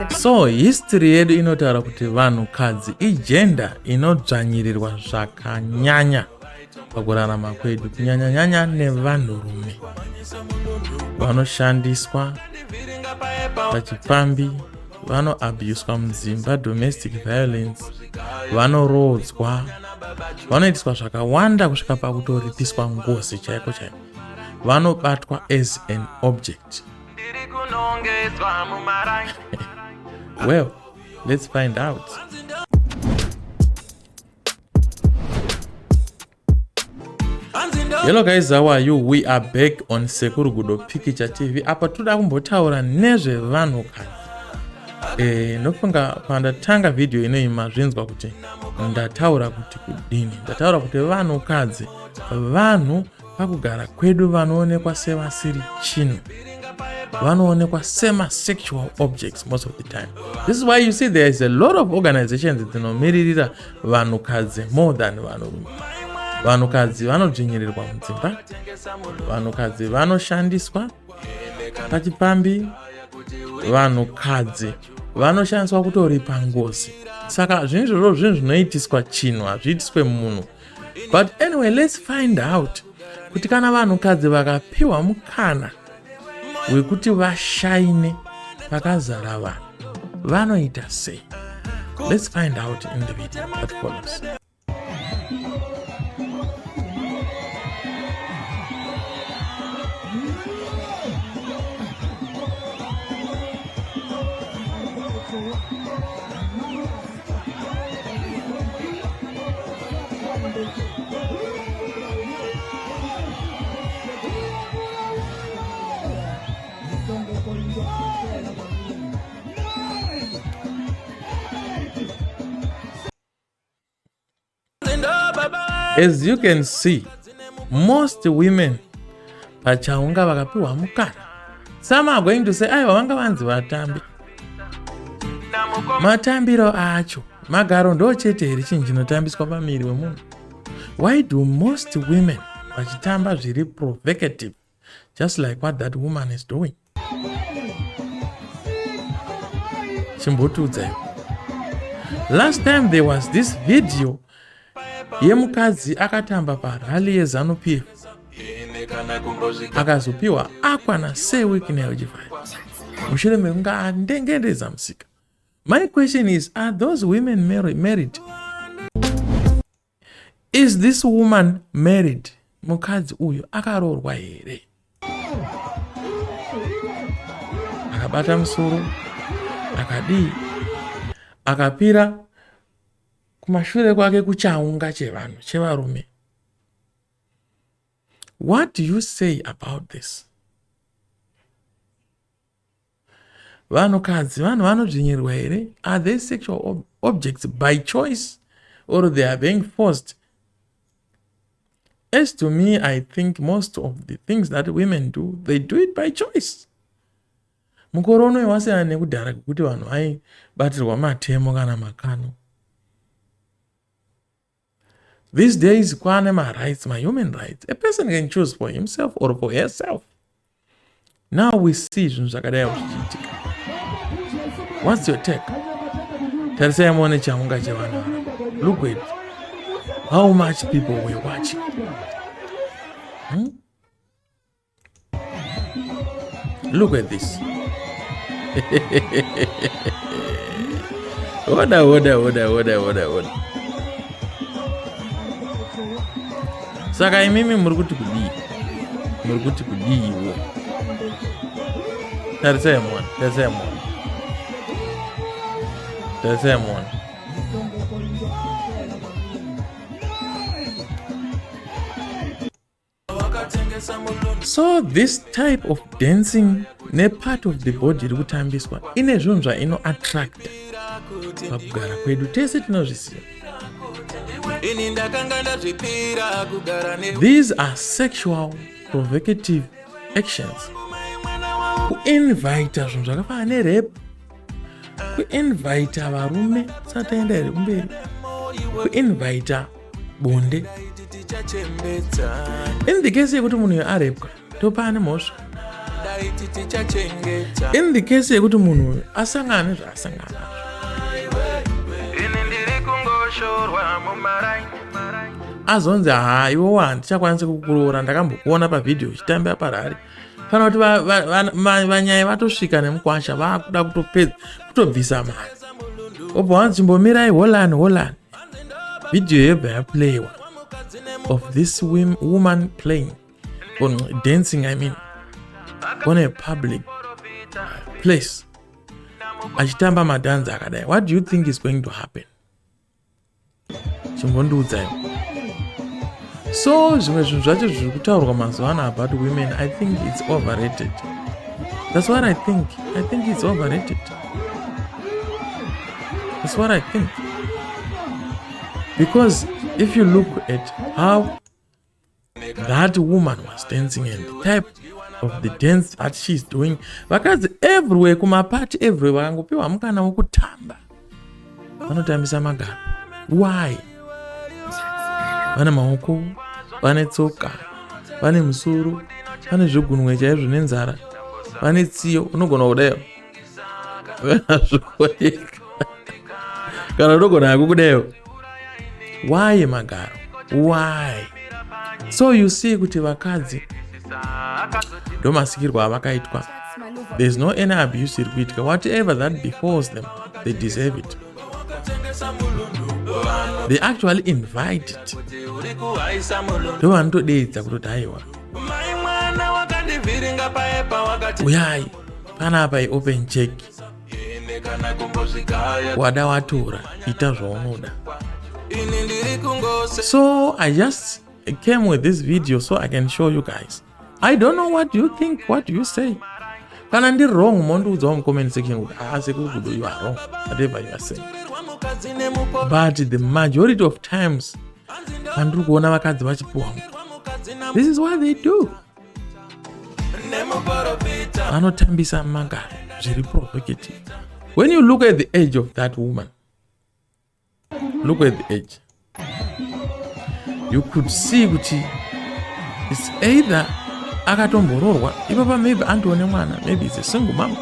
So history yedu inotaura kuti vanhukadzi igender inodzvanyirirwa zvakanyanya pakurarama kwedu, kunyanyanyanya nevanhurume vanoshandiswa pachipfambi, vanoabuswa mudzimba, domestic violence, vanoroodzwa, vanoitiswa zvakawanda kusvika pakutoripiswa ngozi chaiko chaiko, vanobatwa as an object. Well, let's find out. Hello guys, how are you? We are back on Sekuru Gudo Pikicha TV. Apa toda kumbotaura nezvevanhukadzi. Eh, ndofunga pandatanga video inoyi mazvinzwa kuti ndataura kuti kudini. Ndataura kuti vanhukadzi vanhu pakugara kwedu vanoonekwa sevasiri chinhu, vanoonekwa semasexual objects most of the time. This is why you see there is a lot of organizations dzinomiririra vanhukadzi more than vanhurume. Vanhukadzi vanodzvinyirirwa mudzimba, vanhukadzi vanoshandiswa pachipfambi, vanhukadzi vanoshandiswa kutoripa ngozi. Saka zvinhu izvozvo zvinhu zvinoitiswa chinhu, hazviitiswe munhu. But anyway, let's find out kuti kana vanhukadzi vakapiwa mukana wekuti vashaine pakazara vanhu vanoita sei. Let's find out in the video that follows. As you can see, most women pachaunga vakapiwa mukana, some are going to say aiwa vanga vanzi vatambi. Matambiro acho magaro ndo chete here chinhu chinotambiswa pamiri wemunhu? Why do most women vachitamba zviri provocative just like what that woman is doing? Chimbotiudzai. Last time there was this video yemukadzi akatamba parally yeZanu PF, akazopiwa akwana seWicknell Chivayo mushure mekunge andengendedza musika. My question is, are those women married? Is this woman married? Mukadzi uyu akaroorwa here? Akabata musoro, akadii, akapira kumashure kwake kuchaunga chevanhu chevarume. What do you say about this? Vanhukadzi vanhu vanodzvinyirirwa here? Are they sexual objects by choice or they are being forced? As to me, I think most of the things that women do, they do it by choice. Mukore unoyi wasiyana nekudhara kwekuti vanhu vaibatirwa matemo kana makano. These days kwane marights, mahuman rights. A person can choose for himself or for herself. Now we see zvinhu zvakadai zvichiitika. What's your take? Tarisai muone chaunga chevanhu ava. Look at how much people were watching. Look at this. Oda, oda, oda, oda, oda, oda. Saka imimi muri kuti kudii? Muri kuti kudiiwo? Tarisai muone, tarisai muone. Tarisai muone. So this type of dancing nepart of the body iri kutambiswa ine zvinhu zvainoattracta pakugara kwedu, tese tinozviziva. These are sexual provocative actions, kuinvita zvinhu zvakafanana nerape, kuinvita varume sataenda here kumberi, kuinvita bonde. In the case yekuti munhu uyo arepwa, topaane mhosva. In the case yekuti munhu asangana nezvaasangana nazvo, azonzi, "Ha, iwewo handichakwanisi kukuroora, ndakambokuona pavhidhiyo uchitambira parally." Kana kuti vanyaya vatosvika nemukwasha, vakuda kutopedza kutobvisa mari, obva wanzi, "Chimbomirai, holani, holani." Vhidhiyo yobva yaplayiwa of this woman playing on dancing, I mean, on a public place, achitamba madhanzi akadai. What do you think is going to happen? Chimbondiudzai. So zvimwe zvinhu zvacho zviri kutaurwa mazuva ano about women, I think it's overrated. That's what I think. I think it's overrated. That's what I think, because if you look at how that woman was dancing and the type of the dance that she's doing, vakadzi everywhere, kumapati everywhere, vakangopiwa mukana wekutamba, vanotambisa magaro. Why? Vane maoko, vane tsoka, vane musoro, vane zvigunwe chaizvo nenzara, vane tsiyo. Unogona kudayo zvooneka kana unogona hako kudayo. Why magaro? Why? So you see kuti vakadzi ndomasikirwo avakaitwa. There's no any abuse iri kuitika. Whatever that befalls them, they deserve it. They actually invite it. Ndo vanotodeedza kutoti, "Aiwa, uyai panapa, iopen check, wada watora, ita zvaunoda." So I just came with this video so I can show you guys. I don't know what you think. What do you say? Kana ndiri wrong, mondiudzawo mucomment section kuti, "Ah, Sekuru Gudo, you are wrong," whatever you are saying. But the majority of times pandiri kuona vakadzi vachipiwa, this is what they do. Vanotambisa magaro zviri provocative. When you look at the age of that woman, look at the age, you could see kuti it's either akatomboroorwa ipapa, maybe andione mwana, maybe it's a single mom,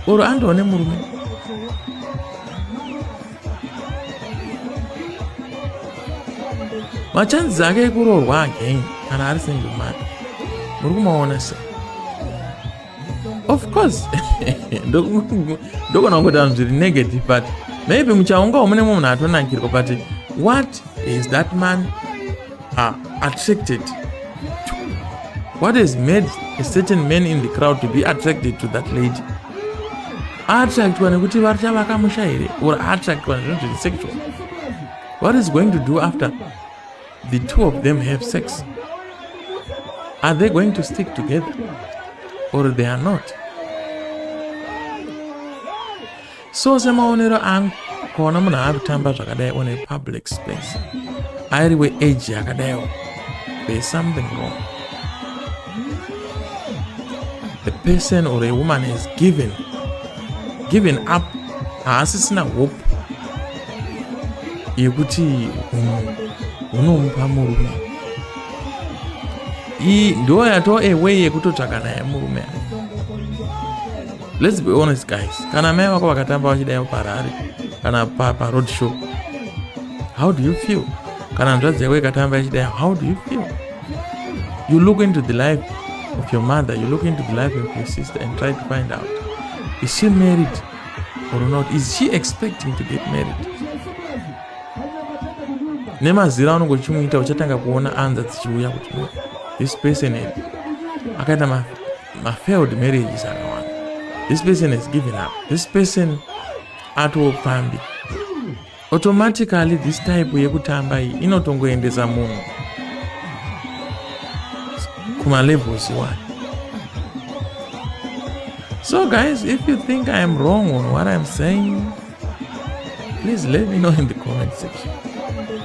or andione murume. Machances ake ekuroorwa again kana ari single mother, muri kumaona sei? Of course ndogona kungoita zvinhu zviri negative, but maybe muchaungawo mune munhu atonakirwa. But what is that man attracted to? What has made a certain man in the crowd to be attracted to that lady? Aattractwa nekuti vachavaka musha here, or aattractwa nezvinhu zviri sexual? What is going to do after the two of them have sex? Are they going to stick together or they are not? So semaonero angu, ukaona munhu akutamba zvakadai on a public space, ari weage yakadaiwo, there is something wrong. The person or a woman has given up, haasisina hope yekuti hunhu hunomupa murume. Iyi ndo yatoo a way yekutotsvaka naye murume. Let's be honest, guys. Kana mai vako vakatamba vachidai parally kana paroad show, how do you feel? Kana hanzvadzi yako ikatamba ichidai, how do you feel? You look into the life of your mother, you look into the life of your sister and try to find out, is she married or not? Is she expecting to get married? Nemazira aunenge uchimuita, uchatanga kuona anza dzichiuya kuti, no, this person akaita mafailed marriages akawanda, this person has given up, this person atopfambi. Automatically this type yekutamba iyi inotongoendesa munhu kumalevels iwayo. So guys, if you think I am wrong on what I'm saying, please let me know in the comment section.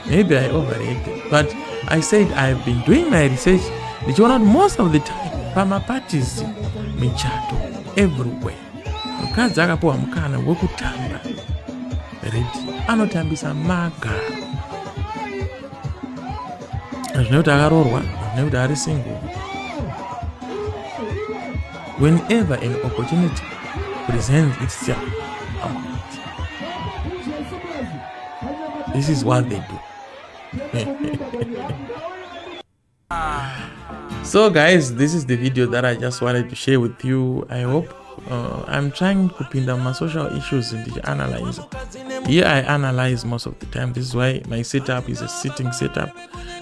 Maybe I overreacted, but I said I've been doing my research, ndichiona kuti most of the time pamaparties, michato, everywhere, mukadzi akapiwa mukana wekutamba ready, anotambisa magaro. Hazvina kuti akaroorwa, hazvina kuti ari single. Whenever an opportunity presents itself, I'm out. This is what they do. So guys, this is the video that I just wanted to share with you. I hope I'm trying kupinda masocial issues ndichianalyze. Here I analyze most of the time. This is why my setup is a sitting setup,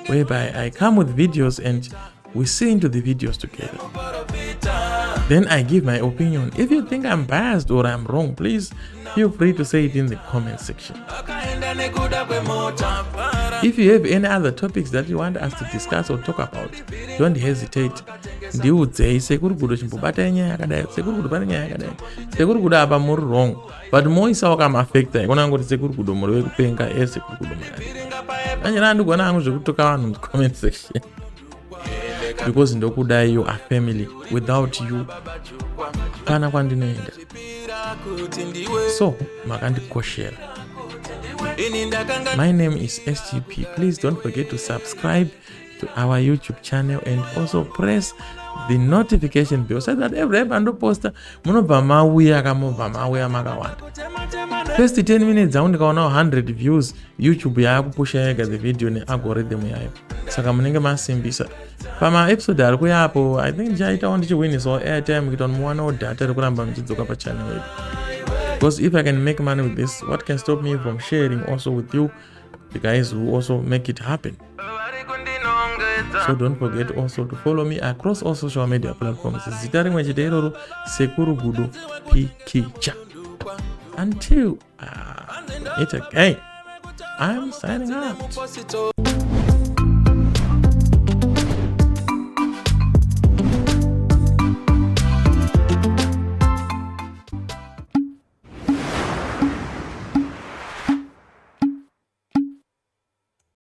whereby I come with videos and we see into the videos together. Then I give my opinion. If you think I'm biased or I'm wrong, please feel free to say it in the comment section. If you have any other topics that you want us to discuss or talk about, don't hesitate. Ndiudzei, "Sekuru Gudo, chimbobatai nyaya yakadai. Sekuru Gudo, pane nyaya yakadai. Sekuru Gudo, apa muri wrong." But moisawo kamafacts. Ikona ngoti, "Sekuru Gudo, muri vekupenga." E, Sekuru Gudo, anyana andigona hangu zvekutuka vanhu mucomment section because ndokudai. You are family. Without you hapana kwandinoenda, so makandikoshera. My name is SGP. Please don't forget to subscribe to our YouTube channel and also press the notification bell so that every time andoposta munobva mauya, kamobva mauya makawanda. First 10 minutes dzangu ndikaonawo 100 views, YouTube yaakupusha yega the video nealgorithm yayo, saka munenge masimbisa. Pamaepisode ari kuyapo, I think ndichaitawo ndichiwinisawo airtime kuita kuti muwanewo data rekuramba muchidzoka pachannel yedu, because if I can make money with this, what can stop me from sharing also with you, the guys who also make it happen? So don't forget also to follow me across all social media platforms, zita rimwe chete iroro, Sekuru Gudo Pikicha. Until meet again, I'm signing out.